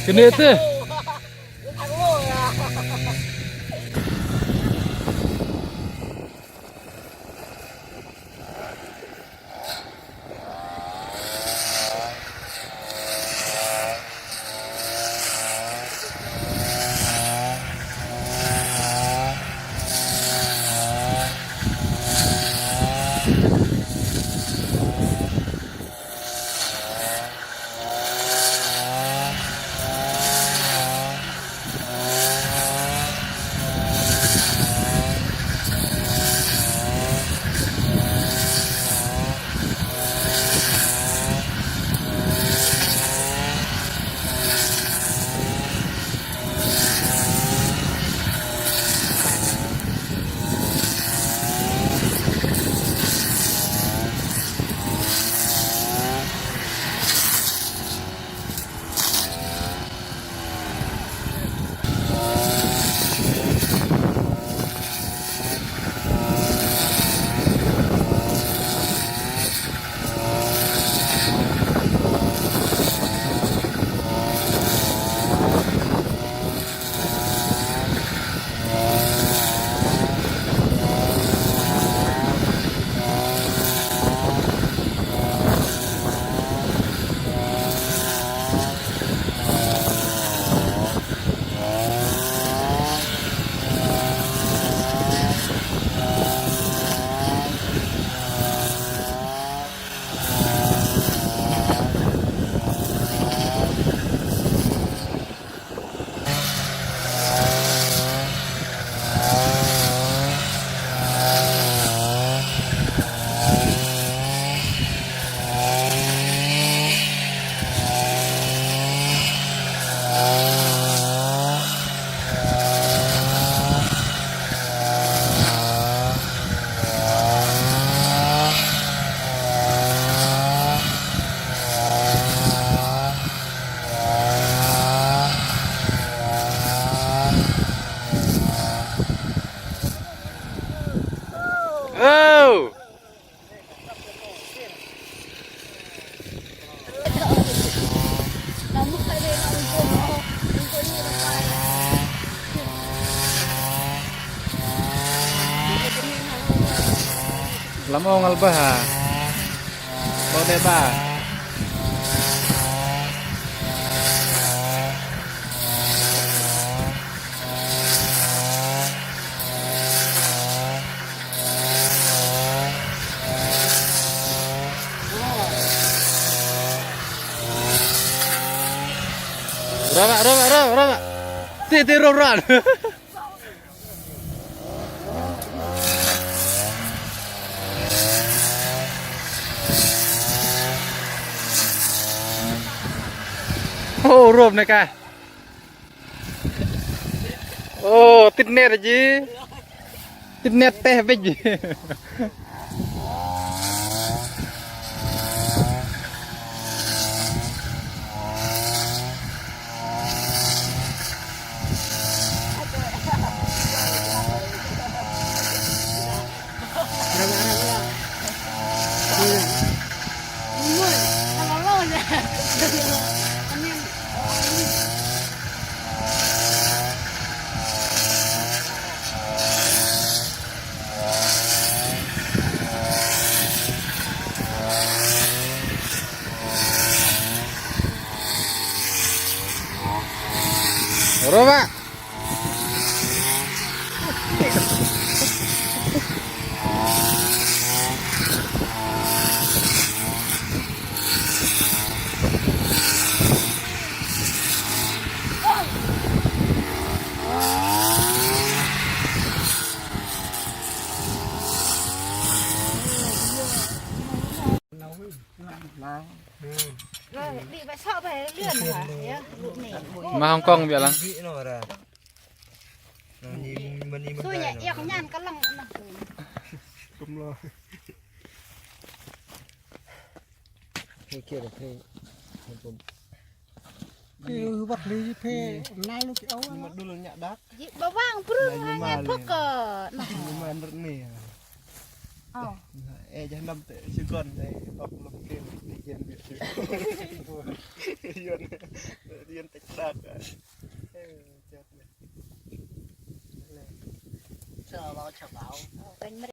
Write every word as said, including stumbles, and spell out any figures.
Kơnê̆ tơ. Ơ. Lăm âu ngăl bơih hă? Âu đe ba. Rơ̆p mă, rơ̆p mă, rơ̆p mă, rơ̆p mă. Ti, ti, rơ̆p rơ̆p. Ô, rơ̆p 'nĕ kơ. Ô, tĭt net ji. Tĭt net teh bĕch ji. Rơ̆p mă. Mă Hong Kong biă lăng. Phe wăt lei phe nai lu ki âu. Mă đul nhă đak. Ji bơwang brŭng hang e phŭk kơ. Nah. Mă nơ̆r ni. Ơ. Ê jah năm tơ sư kon dei băk lăm kênh, kênh Việt Nam. Yên, yên tịnh đạc. Ơ, chợt này. Sao báo, sao báo? Ơ, kênh